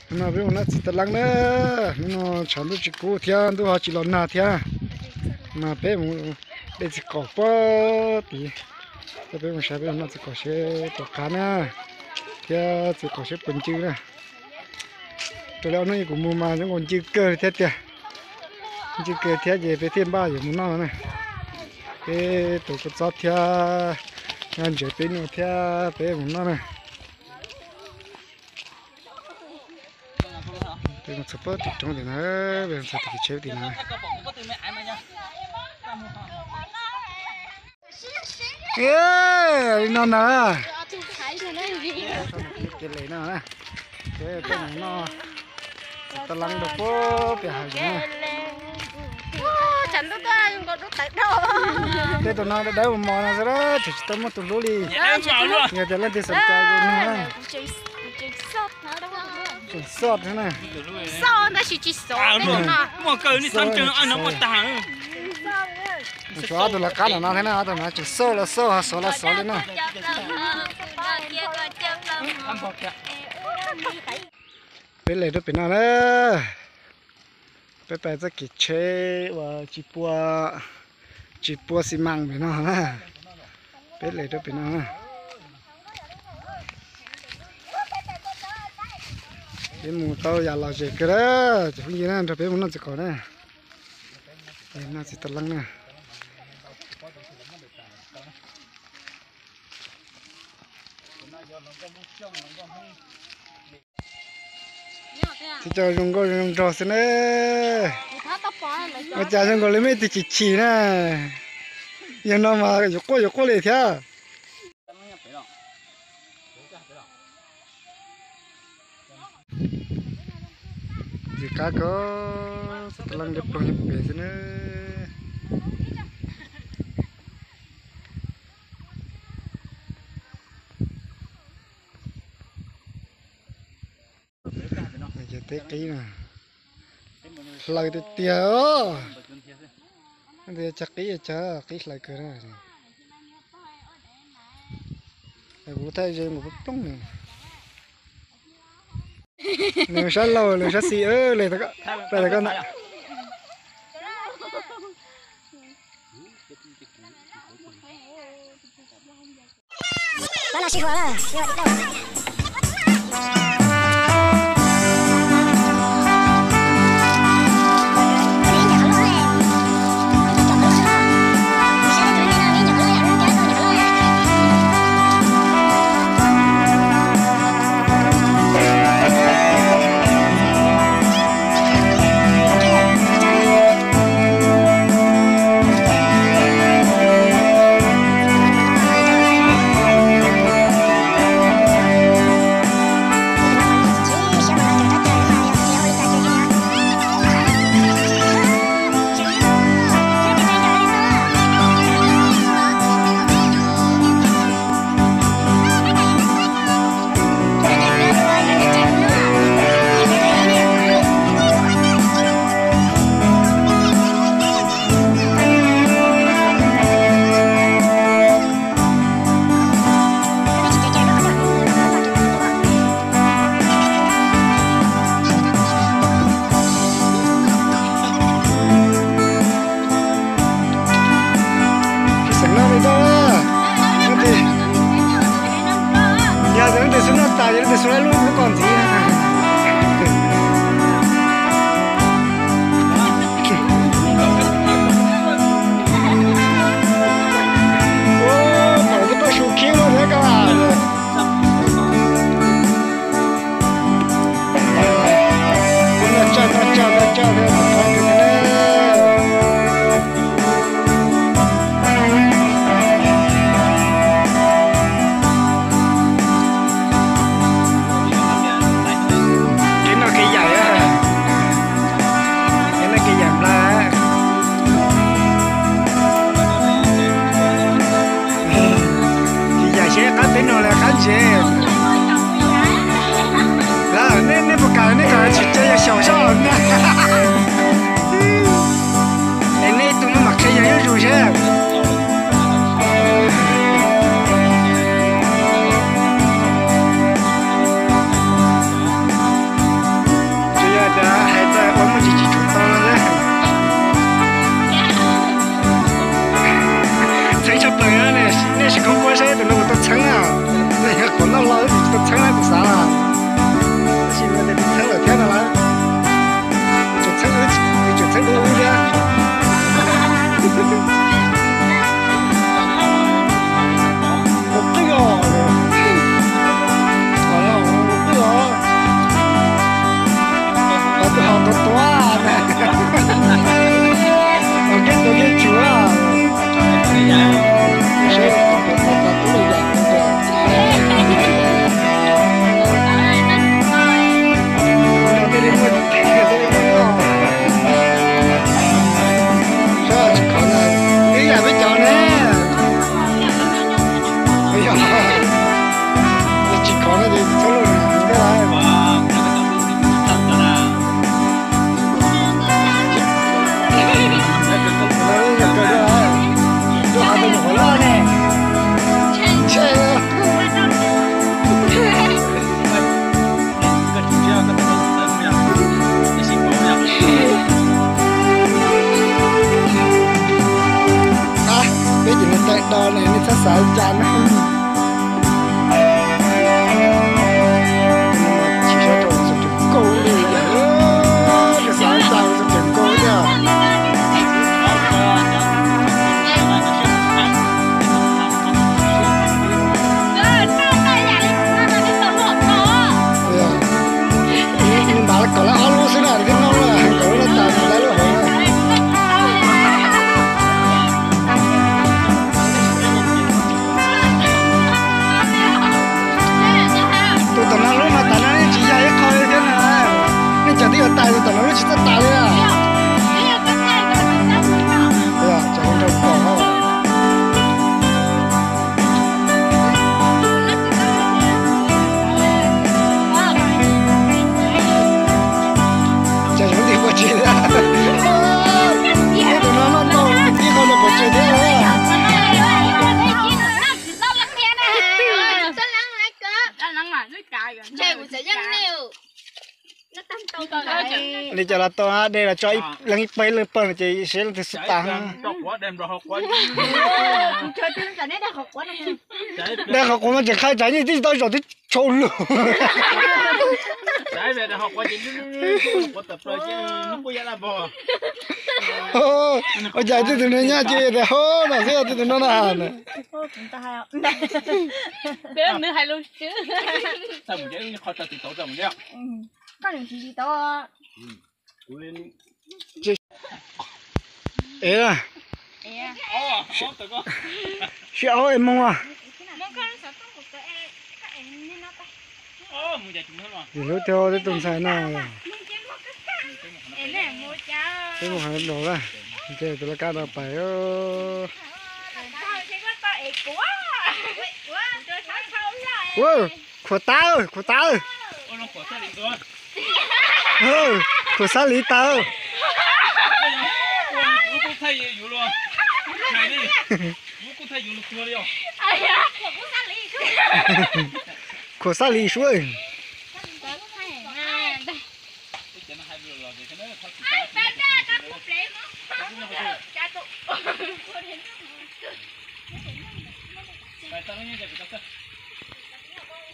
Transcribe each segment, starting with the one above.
No peb mus noj txiv taj leeb na. Hnub no tshav ntuj tsis kub thiab ntuj ho tsis los nag thiab, mas peb mus de txiv qaum pob tid. Coj peb mus saib peb mus noj txiv qaum seb puas qab na, thiab txiv qaum seb puas ncw na. Raws li ob hnub kuv mus mas zoo nkaus ncw kawg thiab tiag. Ncw kawg thiab ces peb thiaj npaj yuav mus noj na. Peb tus kua txob thiab nyob ntsev peb nuj thiab peb mus noj na. Peb mus txog pem tim roob tim no, peb mus txog tim kev tsheb tim no. Li no na, kev lem no na, peb mus noj txiv taj leeb rau pem hav zoov na. Tej tus no dawb mos mos no xwb, tseem tsis tau muaj tus hlub li. Yog tias leej twg xav tau no, tseem xoj thiab na. Xoj tab sis tsis xov. Tsuas ob tug lawv qab no no thiab na, ob tug no tseem xoj los xoj, xov los xov li na. Peb lem rau pem no na. Peb pais txoj kev tsheb uas tsis pua, tsis pua xi mas pem no na. Peb lem rau pem no na. Peb mus tau yam lom zem kawg na, cov phooj ywg na, nrog peb mus noj txiv qaum na. Noj txiv taj leeb na. Tsis cov zoo nkauj zoo nraug xwb ne. Ua cas zoo nkaus li muaj ib tug chim chim na. Yog no mas yuav quaj yuav quaj li thiab. Ntxim qab kawg, txiv taj leeb liab ploog nyob pem xwb na. Ces teb qib na, hlaws tiag tiag os. Cog qib, cog qib hlaws kawg na. Kuv thaij ze mus plooj ne. Nws sab laug nws sab xis, peb tau koj ntawm. Xeem Naj li ntawd, yog tias leej twg xub noj tas, yog leej twg xub lub lub koj ntxiv. Ua, pom lub paj su khib lub thiab koj. Noj tsaj, noj tsaj, noj tsaj thiab. Xav cas ne? Tsis saib rau xov tseem kaus li, xav cas xov tseem kaus thiab. Nws ntav kom lawv ob lub xwb na, twb noj lawm, kom lawv noj tas lawv lub hauv. Tus tom no lub no tas no nej tsis yog ib qho li thiab na. Nej cov twb yuav tas, tus tom no lub tsis txawj tas li. Tseem rau pom. Cas zoo li pov tseg thiab. Tus no noj tau ib qho no pov tseg thiab. Li cas los tau, dej los tso leej ib pawg ib leeg pawg no ces seb leej twg xub tas. Dej qhov quav mas tseem qhai tsam yeej tib tsis tau zaum twb tshau lug. Ua cas tib tug no nyab ces tias ho no xwb, tib tug no na. Ev, sib aub es moo as. Hlub thiab tib tug ntxhais no. Peb mus hav dau na, nce tus laj kab no pais. Khuam tawv, khuam tawv. Khuam xab li tawv. Khuam xab li suab.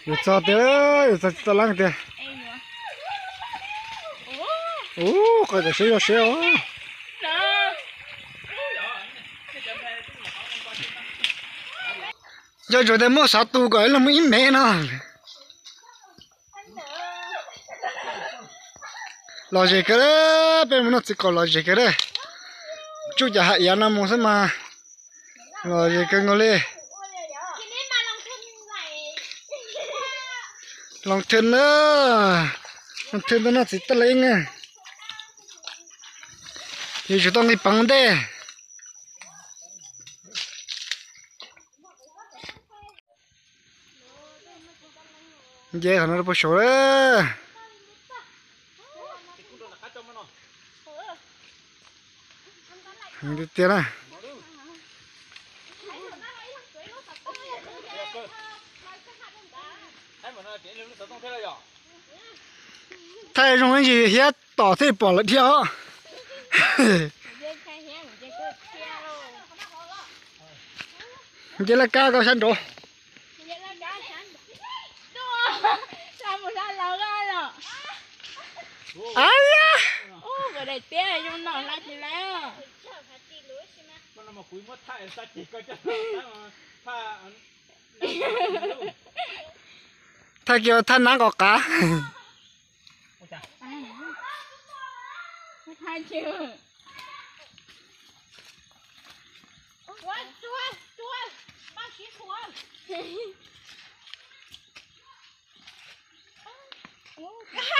Yus txog tiag, yus txog tsis tau leej tiag. Ub, qhov kom siab yog siab os. Nco ntsoov tias muaj xov tus kom ib leeg muaj ib mev no. Lom zem kawg, peb mus noj txiv qaub lom zem kawg. Tsuj cov hav iav no mus xwb mas lom zem kawg nkaus li. Loos thwm na, loos thwm tuaj noj txiv tab leeb na. Yus tsum tau nqis peev ua ntej. Nce qhov no rau puag saud lawm. Heev tiag tiag na. Thaij zoo ib ntsis hiab tom thiaj pom lawm thiab os. Nce laj kab koj sab nraud. Ab, thaij kiag thaij nab nqos qav.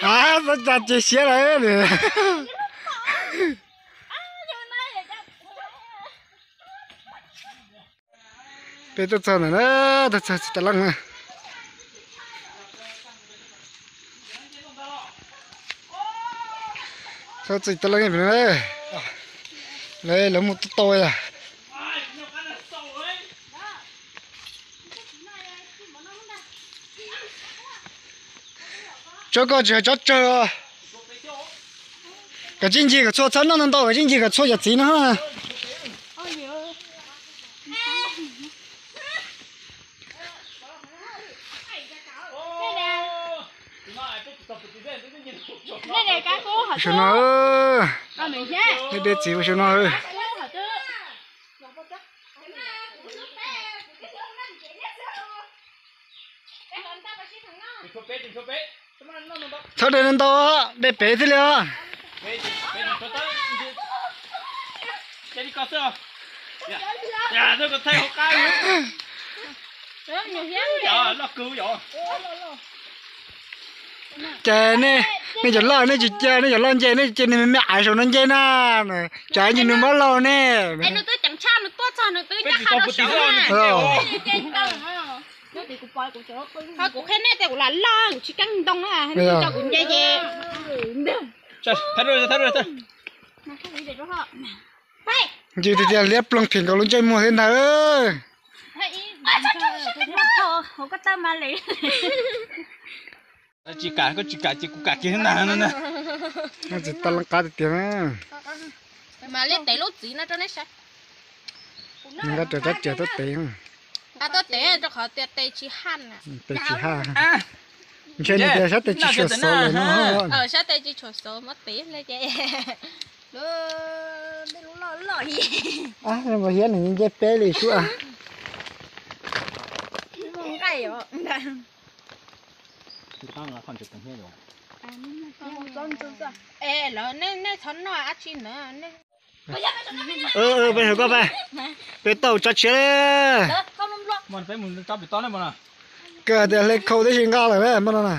Ab, txhob tsa cia siab lawm. Peb tuaj txog ntawm na, tuaj txog txiv tas leej na. Txog txiv tas leej pem no, lawv, lawv mus tau tau yom. Tsob koj tsis hais tsob tsawg. Koj tsis ncig kom txhua txhob noj ntau ntau, koj tsis ncig kom txhua cov txiv no. Saum no, nej de txiv ua saum no. Txhob de ntau, de pem thiaj li os. Ces nej, nej cov loj nej tsis cia nej cov loj nce, nej cia nws me me aiv saum no nce na. Tsam ib ntsis nws muab laug nej. Kuv qhia nej tias kuv lam loj, kuv tsis keeb ntoo na, nej tso kuv nce ces. Ntsis tiag tiag, liab ploog phem nkaus lub ntsej muag thiab ntag. Tsis kam, koj tsis kam ces kuv kam kiag thiab ntag no na. Tsis tau laj qab tiag tiag na. Mas liab tes lub txiv no rau neb saib. Nqa rab riam tuaj tev. Nqa tuaj tev rau qhov tias tes tsis haj. Tes tsis haj. Ntshe nws tias sab tes tsis tshua xauv lawm no. Sab tes tsis tshua xauv muab tev li ces. Loj loj. Mas hiab nws nce peb li sub. Lawv, nej txhob noj dab tsi na. Peb tau tso tshiab li. Kawg tias hle khau tib si nqa lawm na, muaj no na.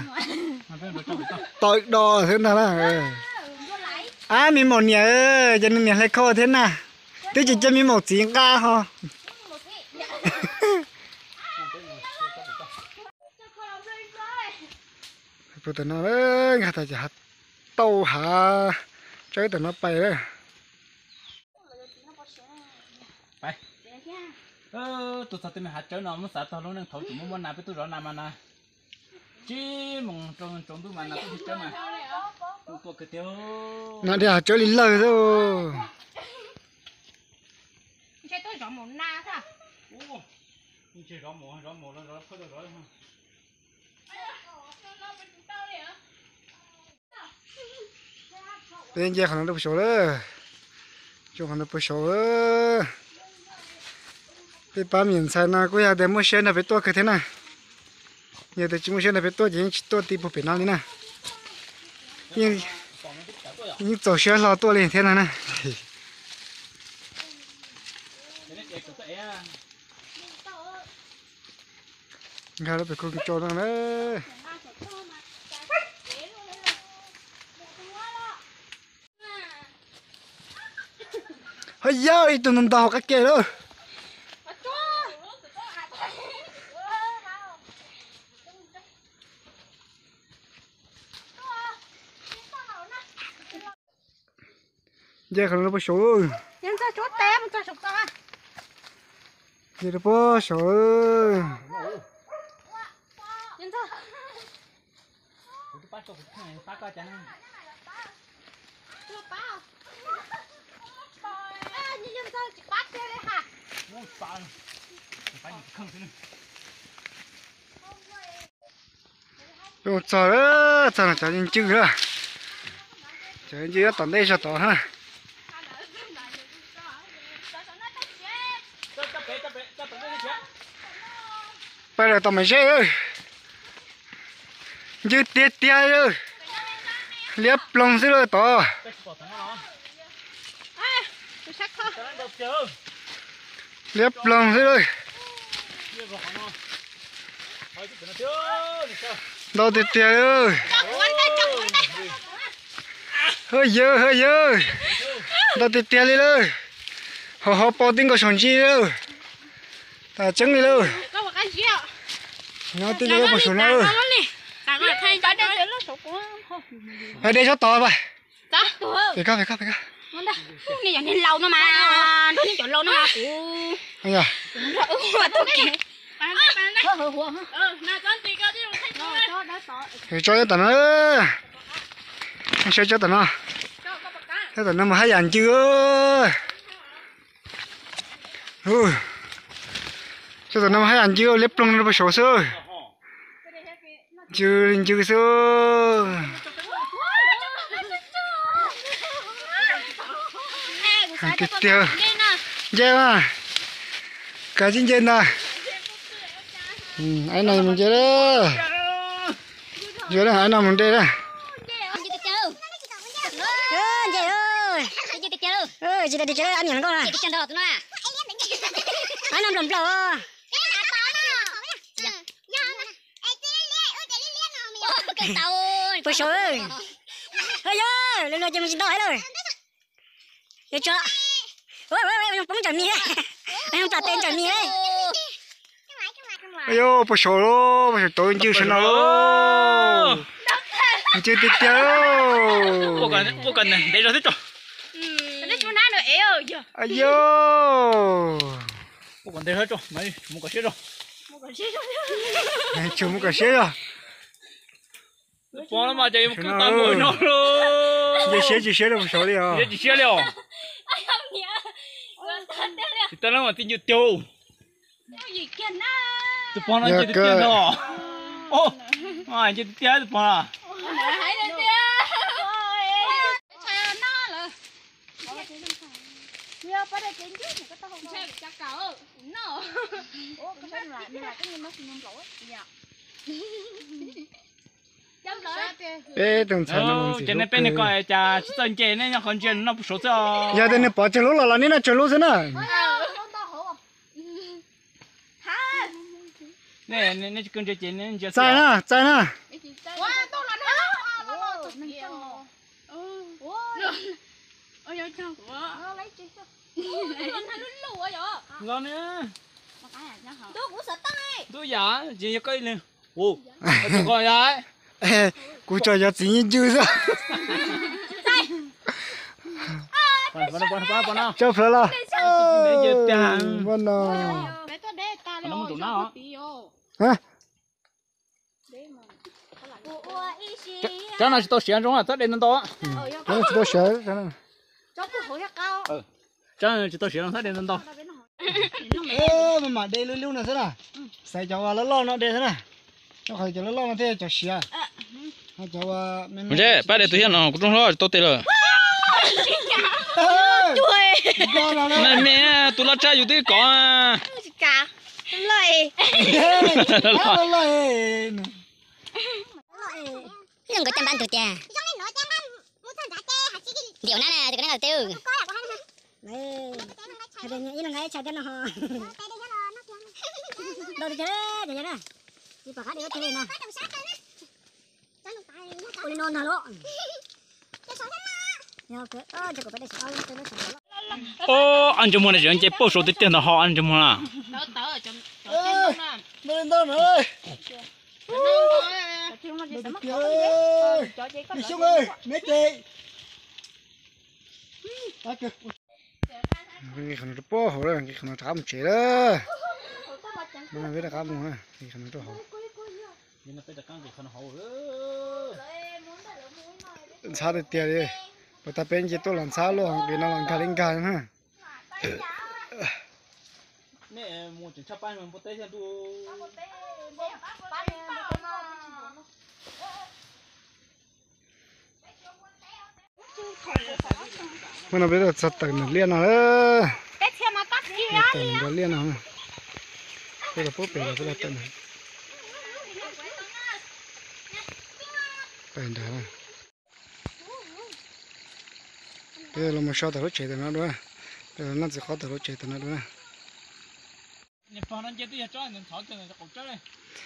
Tau do thiab ntag na. Ab, me maum niam, ces nws niam hle khau thiab na. Twb tsis cia me maum txiv nqa ho. Puag tom no, nqa tas ces tau hav tsawb tom no pais lawm. Tuaj txog tej me hav tsawb no muab xav txog lub neej thaud tseem muaj muaj nas, peb tuaj zov nas mas nas tsib moos rau tsaus ntuj mas nas tuaj tsawb mas tuaj kawg tiag. Nas dhia hav tsawb li lawg xwb. Ntshe tuaj zov maum nas xwb. Ntshe zov maum, zov maum los zov phaj rau zov. Peb nce qhov no rau puag saud lawm. Nce qhov no puag saud. Peb pab me nyuam ntxhais no kuj yog tias muaj siab nrog peb tuaj kawg thiab na. Yog tias tsis muaj siab nrog peb tuaj ces yeej tsis tuaj ti puag pem no li na. Yeej txaus siab hlo tuaj li thiab no na. Nkag lub pem kub tsau no na. Ho yog ib tug ntau ntau hauv qab ke lawm. Nce qhov no puag saud. Nce rau puag saud. Txog, txog no cov ncw lawm. Cov ncw nyob tom ntej zog tod na. Pais lawm tom mas zeb. Ncw tiag tiag li. Liab ploog xwb lawm tod. Liab ploog xwb lawm. Ntau tiag tiag li. Hawj yawg, hawj yawg. Ntau tiag tiag li lawm. Ho ho pau tib nkaus saum ntsis lawm. Tas tseeb li lawm. Nyob tib nkaus puag saum no. Hais de tsob tod pas. Pem koj, pem koj, pem koj. Tso nyob tom no. Saib tsob tom no. Tsob tom no mas haj yam ncw. Tsob tom no mas haj yam ncw, liab ploog no rau puag saud xwb. Ncw li ncw xwb. Tiag tiag. Nce mas. Kav tsij nce ntag. Aib no mus nce lawm. Yog aib no mus nce lawm. Nce, nce, nce tiag tiag, aib niam nkauj na. Aib no nplaum nplaum. Puas saud? Yog, luag luag ces mus tsis tau lawm. Yuav tso, poob ntsawm mis, plam tes ntsawm mis. Yog, puas saud, puas saud tau ncw sawv no. Ncw tiag tiag. Yog, tsis mus kom siab zog. Pov no mas ces mus kwv tau mus no. Nce siab tsis siab rau puas saud li os. Tsis siab li os. Tsis tau lawm mas tij ncw tiag. Tus pog no nce tiag tiag ntag. Nce tiag tiag tus pog no. Peb tus ntxhais no ces nej peb nws ko cas tsis txawj nce, nej nyob qhov ntsia nws noj puag saud xwb. Yog tias nws pov tsawg lub los los nej noj tsawg lub xwb na. Txaij na, txaij na. Los na. Ntub yam ces yog koj ib leeg. Kuv tso cov txiv yeej ncw xwb. Tso plhuav los. Npaj no. Tsab no tsis tau siav zoo, txhob de ntau ntau. Tsis tau siav, tsab tsis tau siav, txhob de ntau ntau. Mam de lub lub no xwb na. Xaiv cov uas loj loj no de xwb na. Rau qhov cov loj loj no thiaj cov siav. Ntshe pab de tus yaj no kuv rooj hlob tsis tau tes lawm. Me, tus loj tshaj yus twb kov. Ib leeg nkawd caj npab ntug tiag. Ntiav na, tus koj neb ntaus teb. Ib leeg nqa ib tshais thiab no. Ntau tiag tiag na. Tsis pom qab de lub tiag li no. Ua li no ntag los. Ob ntsis muag na, tseem nce pauj saud tiag tiag ntawd ho ob ntsis muag na. Nqis qhov no rau pem hauv lawm, nqis qhov no rov qab mus tsev lawm. Peb rov qab mus, nqis qhov no rau hauv. Ntxhab tiag tiag li, puas tas peb nce tuaj los ntxhab luaj, nqis no los nkag li nkag na. Hnub no peb txog tawm ntawm liaj no lawm. Tawm ntawm liaj no, peb los pub pem los peb los tawm ntawm. Peb los mus so tom lub tsev tom no dua, peb los noj txiv qaub tom lub tsev tom no dua.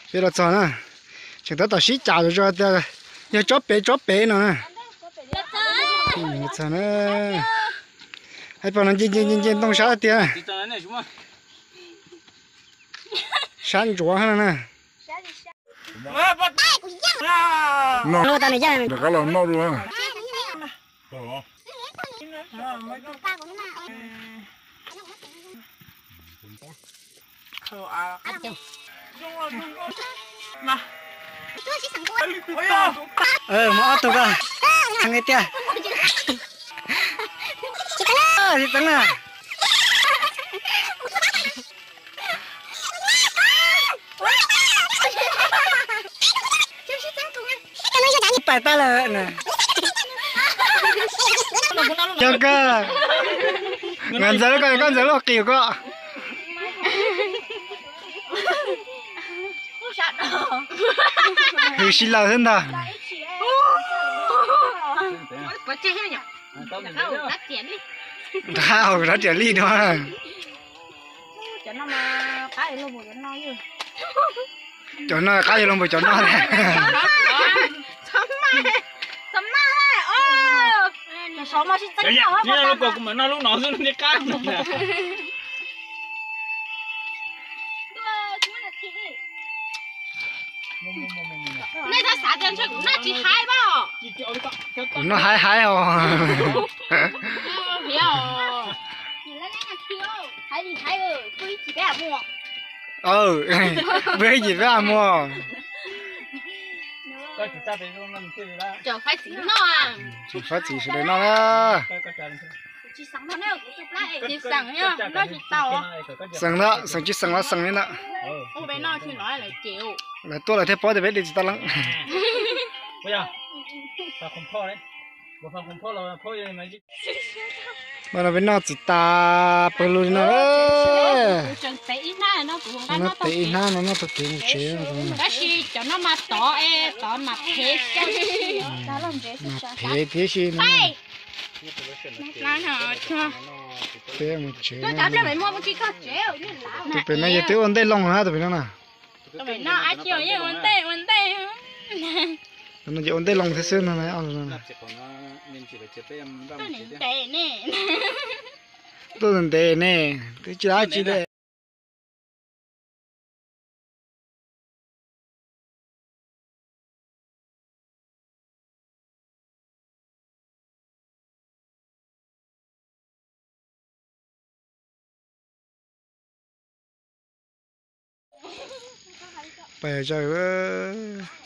Peb los txog na, tseem tab tom sib cav zog tias yog tsob pem tsob pem no na. Txog na, hais pom no nce nce nce nce ntoo sab tiag. Sab ntsuav no na. Noj, rov qab los noj dua. Mus ob tug ko, thab tiag. Tsis txeeb na. Pais tag lawm na. Cov kawg. Nkawd ntxeev lub ko, koj ntxeev lub qis ko. Hws si laws xwb ntag. Nrab hau rab riam lij no. Cov no qab yog los npaum cov no. Nej txhob xav tias ntshe kuv noj tsis haib os. Kuv noj haib haib os. Peb ib yim peb mus. Faib txim sawv daws noj na. Xeem ntag, xeem tsis xeem los xeem li ntawd. Lawv tuaj lawv thiaj paub tias peb de tsis tau leeb. Mas no peb noj txiv tas pawg lug li no. Noj tes ib hnab no noj taug kev mus tsev. Tab sis cov no mas tov, tov mas phev, mas phev thiab si no. Peb mus tsev. Tus pem no yog twb ua ntej loo na, tus pem no na. Tus pem no ces ua ntej loo thiab xwb no. Tuaj ntev ne, twb tsis dab tsi li. Pais zaws.